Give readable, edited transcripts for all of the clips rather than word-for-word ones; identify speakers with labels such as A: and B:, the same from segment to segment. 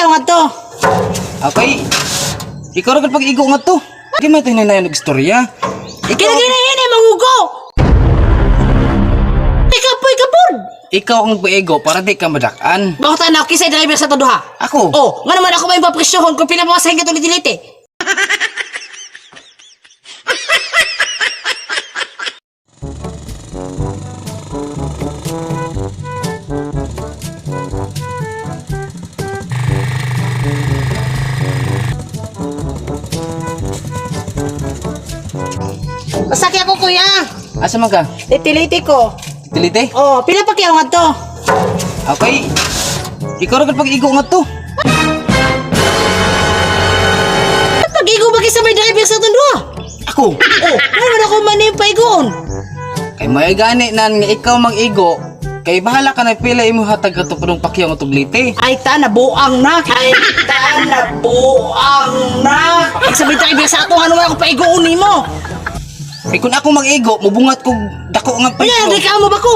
A: Pakyaw nga to.
B: Okay. Ikaw ra pag-igo nga to. Di man tayo na nagstorya. Ikaw,
A: Kinaginahin mangugo. Ikaw po ikapod.
B: ikaw ang paigo para di ka madak-an.
A: Bakit tanaw kisay driver sa to duha?
B: Ako.
A: Oh, nga naman ako may papresyohon kung pinapamasahin ka tulit-ulit. Pasaki ako, kuya.
B: Asa man ka?
A: Litiliti ko.
B: Tilite?
A: Oh, pila pa kaya nga to?
B: Okay. Ikaw ra pag-igo nga to.
A: Pag-igo ba sa may driver sa itong duha?
B: Ako.
A: Oh, nga naman ako man yung paigoon.
B: Kay may gani nan nga ikaw mag-igo. Kay bahala ka na pila imo hatag ka to punong pakyaw nga tublite.
A: Ay ta, nabuang na. Ay ta, nabuang na. Pag sabi driver sa ato, ano man ako paigoon nimo?
B: Kay kung ako mag-igo, mubungat kog dako nga
A: Unya,
B: presyo.
A: nagreklamo ba ko?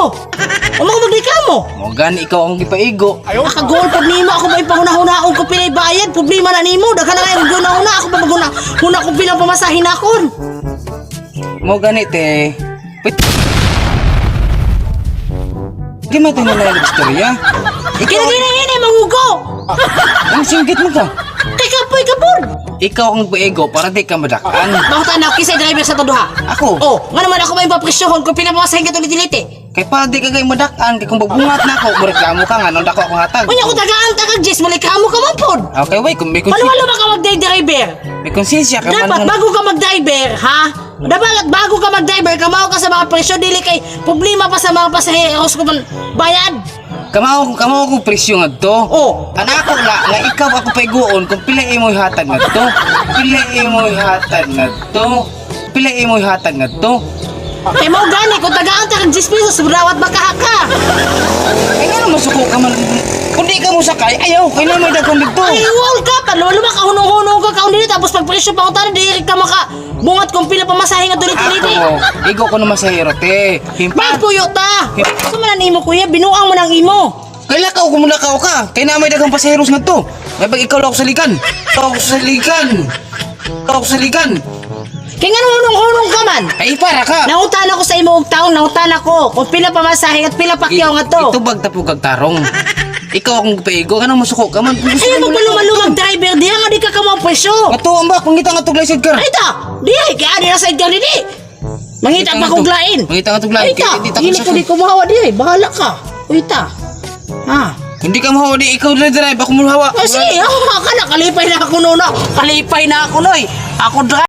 A: O mo magreklamo?
B: Mo gani ikaw ang gipaigo.
A: Nakagol pag nimo ako ba ipanghuna-hunaon ko pilay bayad? Problema na nimo. Daghan na kayo guna-huna. Ako pa maguna. Huna ko bilang pamasahin akon.
B: Mo gani te. Wait. Di man tayo na istorya. Ikaw,
A: Kinaginahin eh, mangugo.
B: ang singgit mo ka.
A: Kay kapoy kapod.
B: Ikaw ang paigo para di ka madak-an.
A: Bakit tanaw kisay driver sa to duha?
B: Ako.
A: Oh, nga naman ako ba ipapresyohon kung pinapamasahin ka tulit-ulit.
B: Kay pa di ka kay madak-an kay kung pagbungat na ako, moreklamo ka nga nung dako akong hatag.
A: Unya ko tagaan tagag Jess, malikamo ka man pod.
B: Okay, wait, kung may
A: Paluwalo ba ka mag-driver?
B: may konsensya ka man.
A: Dapat bago ka mag-driver, ha? Dapat bago ka mag-driver, kamao ka sa mga presyo, dili kay problema pa sa mga pasaheros ko man bayad.
B: Kamao kamao ko presyo nga to.
A: Oh.
B: Anak ako la nga ikaw ako paiguon kung pila imo hatag nga to. Pila imo hatag nga to. Pila imo hatag nga to.
A: Kay mao gani kung tagaan ta kag 10 pesos, rawat makahaka.
B: Ay nga masuko ka man. Kung di ka mo sakay, ayaw, kay na may dagkong dito.
A: Ay, wall ka, paluwalo ba kahunong-hunong ka kaon dili tapos pag presyo pa ko dili ka maka bungat kung pila pamasahe nga tulit-tulit.
B: Ako, igo ko na masahero te.
A: Bakit
B: Himpa.
A: puyo ta? Sa man ang imo kuya, binuang mo ng imo.
B: Kay lakaw kung mulakaw ka. Kay na may daghang pasaheros nga to. May pag ikaw lang ako sa likan. Ikaw ako sa likan. Ikaw ako sa likan.
A: Kay nga hunong-hunong ka man.
B: Ay para ka.
A: Nangutan ako sa imo og taon, nangutan ako kung pila pamasahe at pila pakyaw nga to.
B: Itubag tapog kag tarong. Ikaw akong paigo, kanang masuko ka man. Kung gusto
A: Ayaw
B: mo
A: magmaluma-lumag driver diha nga di ka kamo presyo.
B: Ato ang ba, kung ngita nga tuglay sidecar.
A: Ay ta, di kaya di na sa edgar di. Mangita pa kong lain.
B: Mangita nga tug lain.
A: Ay ta,
B: Kaya di ta
A: dili ko di kumuhawa di, bahala ka. Uy ta. Ha.
B: Hindi ka mahawa di, ikaw na drive, ako mahawa.
A: Kasi, oh, ka na, kalipay na ako noon. Kalipay na ako noy. Ako drive.